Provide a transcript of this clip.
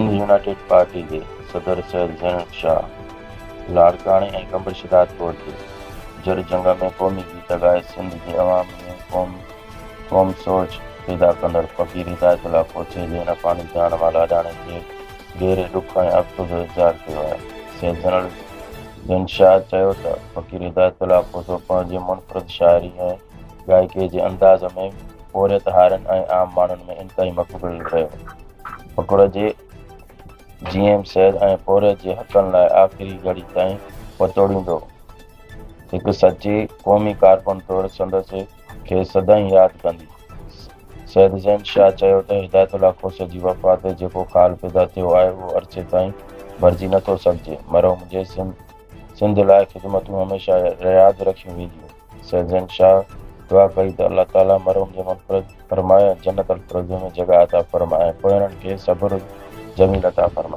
Sindh united party جي صدر سيد زينب شاهه لاڙڪاڻي ۽ قمبر شھدادڪوٽ جي جر جنگ ۾ قومي گيت ڳائي سنڌ جي عوام ۾ قوم سوچ پيدا ڪندڙ فقير هدايت الله کوسي جي هن فاني جهان مان لاڏاڻي تي گهري ڏک ۽ افسوس جو اظهار ڪيو آهي. سيد زين شاهه چيو ته فقير هدايت الله کوسو پنهنجي منفرد شاعري ۽ گائڪي جي انداز ۾ پورهيت هارين ۽ عام ماڻهن ۾ انتهائي مقبول رهيو. فقر جي جي ايم سيد ۽ پورهيت جي حقن لاء آخري گهڙي تائين پتوڙيندو هڪ سچي قومي ڪارڪن طور سندس کي سدائين ياد ڪندي. سيد زين شاهه چيو ته هدايت الله کوسي جي وفات تي جيڪو خال پيدا ٿيو آهي اهو عرصي تائين ڀرجي نه ٿو سگهجي. مرحوم جي سنڌ لاء خدمتون هميشه ياد رکيون وينديون. سيد زين شاهه دعا ڪئي ته الله تعاليٰ مرحوم جي مغفرت فرمائي ۽ جنت الفردوس ۾ جڳهه عطا فرمائي ۽ پوئينن کي صبر جميل عطا فرمائي.